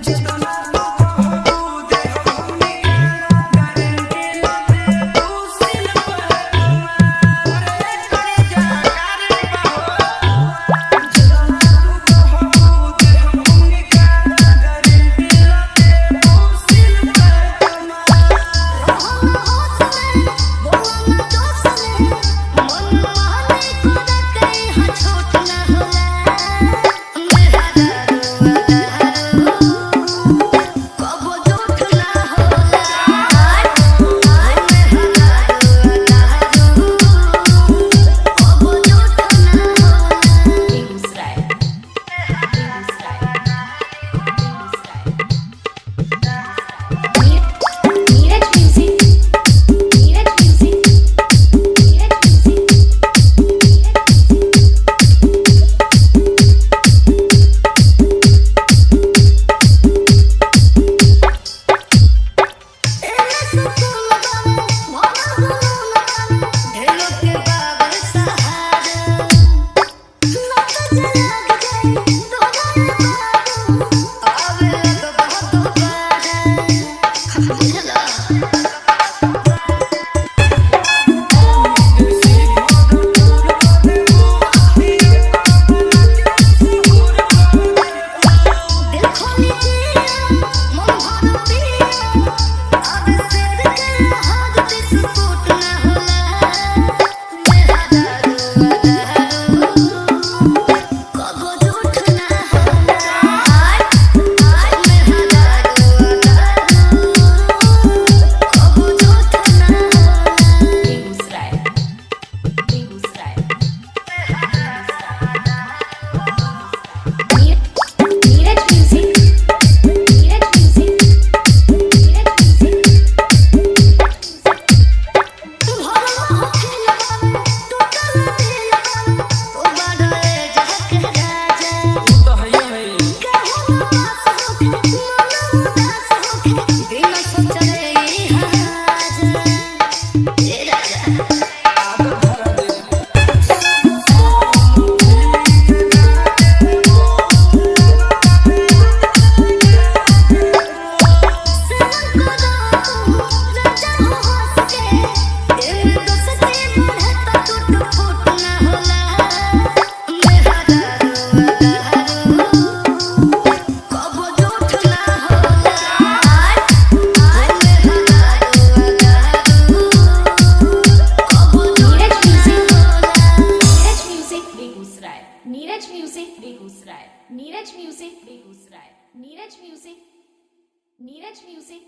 जितना तू कहबू दे हमनी काला गारंटी लगे तू सिल पर अरे करे जा करे बाहो। जितना तू कहबू दे हमनी काला गारंटी लगे तू सिल पर रोहना होश में बोला ना जोश में मन माने को कहीं हां छोट ना होला। मेरा दारू दारू कबो झूठ ना होला। मेरा दारू दारू कबो झूठ ना होला। Begusarai Begusarai Begusarai. Neeraj music Neeraj music Neeraj music Neeraj music. एने सुकुल बाबू भोला गुलूल बाबू ढेलो के बाबे सहारा लत जलाग जाए दोबारा बाबू आवे लग बहुत दोबारा बुझला। दिल खोली जिया मन भर पिया अब सिर के हाथ बिस्कुट ना होला। मेरा दारू दारू कबो झूठ ना होला। मेरा दारू दारू कबो झूठ ना होला। Begusarai Begusarai Neeraj music Neeraj music Neeraj music. भरल हो खेल बाबू टूटल दिल बाबू ओ बड़े जहक राजा तू तो है है कहू ना पास होके मन उदास होके बिना सोचले ई हाजा ए राजा। आदत धरा दे। सेवन करो तू राजा हो हंस के एमे दोस्ती बढ़त टूट फूट ना होला। मेरा दारू दारू कबो झूठ ना होला। मेरा दारू दारू कबो नीरज झूठ ना म्यूजिक होला। Neeraj music Begusarai Neeraj music Begusarai Neeraj music Begusarai Neeraj music Neeraj music.